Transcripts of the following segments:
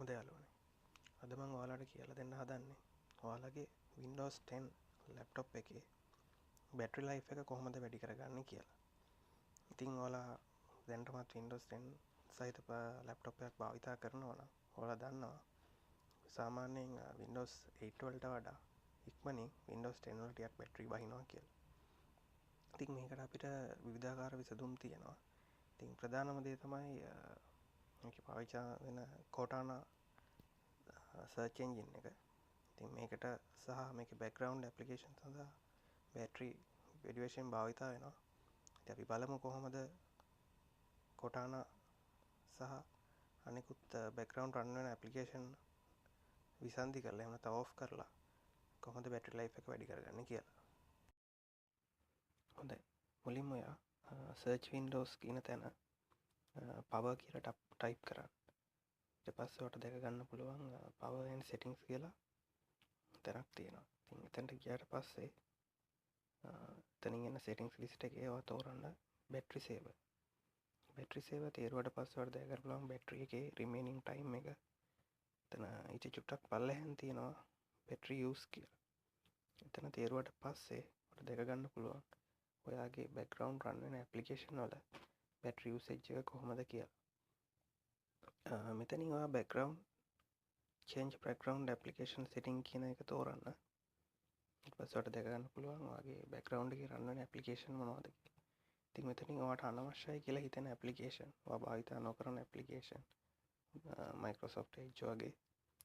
කොහොමද යාළුවනේ? අද මම ඔයාලට කියලා දෙන්න හදන්නේ ඔයාලගේ Windows 10 laptop එකේ බැටරි ලයිෆ් එක කොහොමද වැඩි කරගන්නේ කියලා. ඉතින් ඔයාලා දැනටමත් Windows 10 සහිත ලැප්ටොප් එකක් භාවිතා කරනවා නම් ඔයාලා දන්නවා සාමාන්‍යයෙන් Windows 8 වලට වඩා ඉක්මනින් Windows 10 වල ටිකක් බැටරි බහිනවා කියලා. ඉතින් මේකට අපිට විවිධාකාර විසඳුම් තියෙනවා. ඉතින් ප්‍රධානම දේ තමයි මේකේ පාවිච්චි වෙන Cortana search engine එක. ඉතින් මේකට සහ මේකේ බැක්ග්‍රවුන්ඩ් ඇප්ලිකේෂන් සඳහා බැටරි වැඩි වශයෙන් භාවිතා වෙනවා. ඉතින් අපි බලමු කොහොමද Cortana සහ අනිකුත් බැක්ග්‍රවුන්ඩ් රන් වෙන ඇප්ලිකේෂන් විසන්ධි කරලා එහෙම නැත්නම් ඔෆ් කරලා කොහොමද බැටරි ලයිෆ් එක වැඩි කරගන්නේ කියලා. හොඳයි. මුලින්ම ඔයා සර්ච් වින්ඩෝස් කියන තැන පවර් කියලා ටයිප් කරන්න. ඊට පස්සේ ඔයාට දැක ගන්න පුළුවන් පවර් ඇන්ඩ් සෙටින්ග්ස් කියලා තැනක් තියෙනවා. ඉතින් එතනට ගියාට පස්සේ එතනින් එන සෙටින්ග්ස් ලිස්ට් එකේ ඔයා තෝරන්න බැටරි සේවර්. බැටරි සේවර් තේරුවට පස්සේ ඔයාට දැක ගන්න පුළුවන් බැටරි එකේ රිමේනින් ටයිම් එක. එතන ඊට චුට්ටක් පල්ලෙහෙන් තියෙනවා බැටරි යූස් කියලා. එතන තේරුවට පස්සේ ඔයාට දැක ගන්න පුළුවන් ඔයාගේ බැක්ග්‍රවුන්ඩ් රන් වෙන ඇප්ලිකේෂන් වල බැටරි යූසේජ් එක කොහොමද කියලා. මෙතනින් ඔයා චේන්ජ් බැක්ග්‍රවුන්ඩ් ඇප්ලිකේෂන් සෙටින් කියන එක තෝරන්න. ඊට පස්සේ ඔයාට දැක ගන්න පුළුවන් ඔයාගේ බැක්ග්‍රවුන්ඩ් එකේ රන් වෙන ඇප්ලිකේෂන් මොනවද කියලා. ඉතින් මෙතනින් ඔයාට අනවශ්‍යයි කියලා හිතෙන ඇප්ලිකේෂන්, ඔයා භාවිතා නොකරන ඇප්ලිකේෂන්, Microsoft Edge වගේ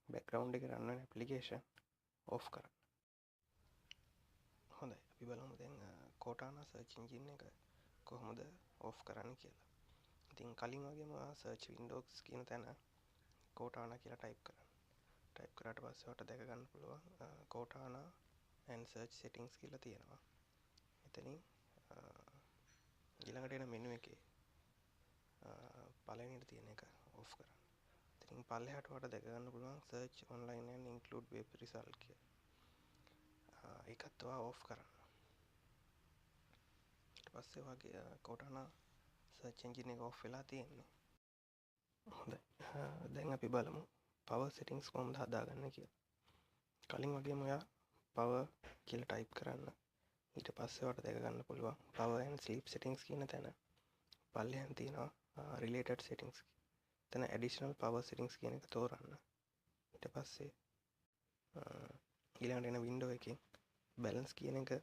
බැක්ග්‍රවුන්ඩ් එකේ රන් වෙන ඇප්ලිකේෂන් ඔෆ් කරන්න. හොඳයි, අපි බලමු දැන් Cortana search engine එක කොහොමද ඔෆ් කරන්නේ කියලා. ඉතින් කලින් වගේම ඔයා සර්ච් වින්ඩෝස් කියන තැන Cortana කියලා ටයිප් කරන්න. ටයිප් කරාට පස්සේ ඔයාට දැක ගන්න පුළුවන් Cortana and search settings කියලා තියෙනවා. එතනින් ඊළඟට එන මෙනු එකේ පළවෙනියට තියෙන එක ඔෆ් කරන්න. ඉතින් පල්ලෙහාට ඔයාට දැක ගන්න පුළුවන් search online and include web result කියලා. ඒකත් ඔයා ඔෆ් කරන්න. ඊට පස්සේ ඔයාගේ Cortana search engine එක ඔෆ් වෙලා තියෙන්නේ. හොඳයි. දැන් අපි බලමු පවර් සෙටින්ග්ස් කොහොමද හදාගන්නේ කියලා. කලින් වගේම ඔයා පවර් කියලා ටයිප් කරන්න. ඊට පස්සේ ඔයාට දැක ගන්න පුළුවන් පවර් ඇන්ඩ් ස්ලීප් සෙටින්ග්ස් කියන තැන පල්ලෙහාන් තියෙනවා රිලේටඩ් සෙටින්ග්ස්. එතන ඇඩිෂනල් පවර් සෙටින්ග්ස් කියන එක තෝරන්න. ඊට පස්සේ ඊළඟට එන වින්ඩෝ එකෙන් බැලන්ස් කියන එක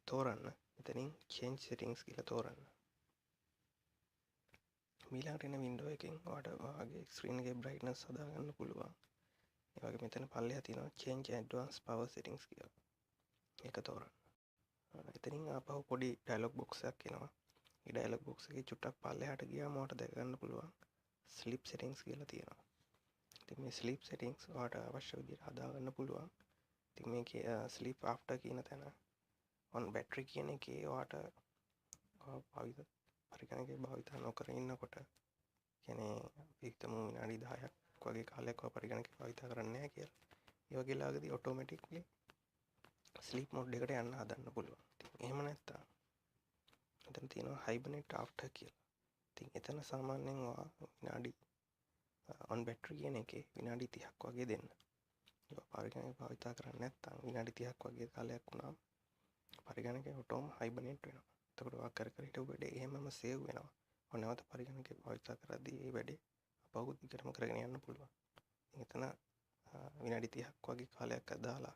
තෝරන්න. එතනින් චේන්ජ් සෙටින්ග්ස් කියලා තෝරන්න. ඊළඟට එන වින්ඩෝ එකෙන් ඔයාට ඔයාගේ ස්ක්‍රීන් එකේ බ්‍රයිට්නස් හදාගන්න පුළුවන්. ඒ වගේ මෙතන පල්ලෙහා තියෙනවා චේන්ජ් ඇඩ්වාන්ස් පවර් සෙටින්ග්ස් කියලා. ඒක තෝරන්න. එතනින් ආපහු පොඩි ඩයලොග් බොක්ස් එකක් එනවා. ඒ ඩයලොග් බොක්ස් එකේ චුට්ටක් පල්ලෙහාට ගියාම ඔයාට දැක ගන්න පුළුවන් ස්ලීප් සෙටින්ග්ස් කියලා තියෙනවා. ඉතින් මේ ස්ලීප් සෙටින්ග්ස් ඔයාට අවශ්‍ය විදිහට හදාගන්න පුළුවන්. ඉතින් මේකේ ස්ලීප් ආෆ්ටර් කියන තැන ඔන් බැටරි කියන එකේ ඔයාට පරිගණකේ භාවිතා නොකර ඉන්නකොට, කියන්නේ අපි හිතමු විනාඩි 10ක් වගේ කාලයක් ඔයා පරිගණකේ භාවිතා කරන්නේ නැහැ කියලා. ඒ වගේ වෙලාවකදී ඔටෝමැටික්ලි ස්ලීප් මෝඩ් එකට යන්න හදන්න පුළුවන්. ඉතින් එහෙම නැත්තම් එතන තියෙනවා හයිබර්නේට් ආෆ්ටර් කියලා. ඉතින් එතන සාමාන්‍යයෙන් ඔයා විනාඩි ඔන් බැටරි කියන එකේ විනාඩි 30ක් වගේ දෙන්න. ඒවා පරිගණකේ භාවිතා කරන්නේ නැත්තම් විනාඩි 30ක් වගේ කාලයක් වුණාම පරිගණකේ ඔටෝම හයිබර්නේට් වෙනවා. එතකොට ඔයා කර කර හිටපු වැඩේ එහෙමම සේව් වෙනවා. ඔයා නැවත පරිගණකේ භාවිතා කරද්දී ඒ වැඩේ අපහු දිගටම කරගෙන යන්න පුළුවන්. ඉතින් එතන විනාඩි 30ක් වගේ කාලයක් දාලා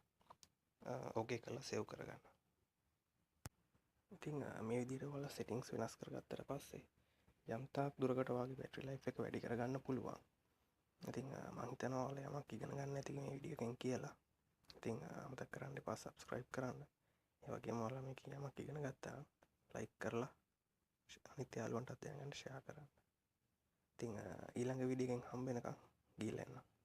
ඕකේ කරලා සේව් කරගන්න. ඉතින් මේ විදිහට ඔයාලා සෙටින්ග්ස් වෙනස් කරගත්තට පස්සේ යම් තාක් දුරකට ඔයාගේ බැටරි ලයිෆ් එක වැඩි කරගන්න පුළුවන්. ඉතින් මං හිතනවා ඔයාලා යමක් ඉගෙන ගන්න ඇති මේ වීඩියෝ එකෙන් කියලා. ඉතින් අමතක කරන්න එපා සබ්ස්ක්‍රයිබ් කරන්න. ඒ වගේම ඔයාලා මේකෙන් යමක් ඉගෙන ගත්තා නම් ලයික් කරලා අනිත් යාළුවන්ටත් දැනගන්න ෂෙයා කරන්න. ඉතින් ඊළඟ වීඩියෝ එකෙන් හම්බ වෙනකන් ගිහිල්ලා එන්න.